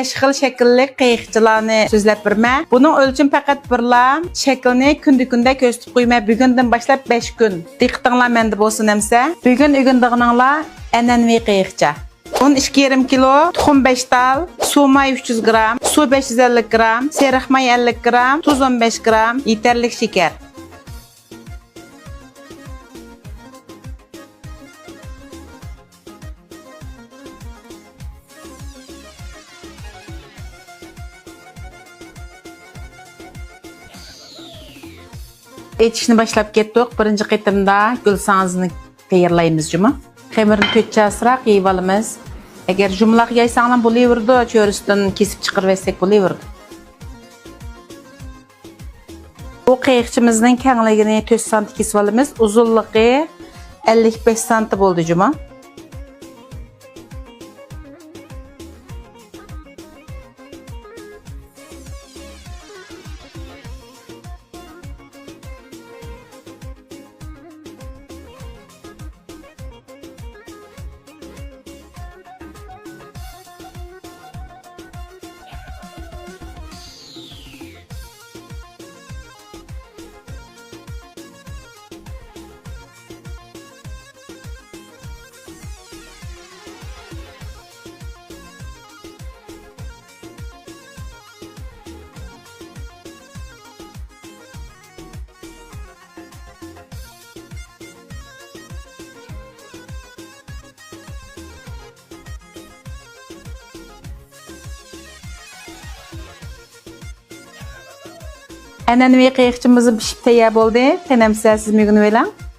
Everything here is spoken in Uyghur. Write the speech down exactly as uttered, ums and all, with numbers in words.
بەش خىل شەكىللىك قېيىقچىلارنى سۆزلەپ بېرىمەن. بۇنىڭ ئۆلچىمى پەقەت بىرلا، شەكلىنى كۈندە-كۈندە كۆرسىتىپ قويىمەن. بۈگۈندىن باشلاپ بەش كۈن. دىققىتىڭلار مەندە بولسۇن ئەمسە. بۈگۈن ئۆگىنىدىغىنىڭلار ئەنئەنىۋى قېيىقچا. ئۇن ئىككى يېرىم كىلو، تۇخۇم بەش تال، سۇ ماي ئۈچ يۈز گرام، سۇ بەش يۈز ئەللىك گرام، سېرىق ماي ئەللىك گرام، تۇز ئون بەش گرام، يېتەرلىك شېكەر. ئېچىشنى باشلاپ كەتتۇق. بىرىنچى قېتىمدا گۈلساڭزىنى تەييارلايمىز جۇمۇ. خېمىرنى تۆت چاسىراق يېيىۋالىمىز. ئەگەر جۇمىلاق يايساڭلار بولۇۋېرىدۇ، چۆرىسىدىن كېسىپ چىقىرىۋەتسەك بولۇۋېرىدۇ. بۇ قېيىقچىمىزنىڭ كەڭلىكىنى تۆت سانتى كېسىۋالىمىز. ئۇزۇنلۇقى ئەللىك بەش سانتى بولدى جۇمۇ. ئەنئەنىۋى قېيىقچىمىز پىشىپ تەييار بولدى. قېنى ئەمسە سىز مۆگىنىۋېلىڭ.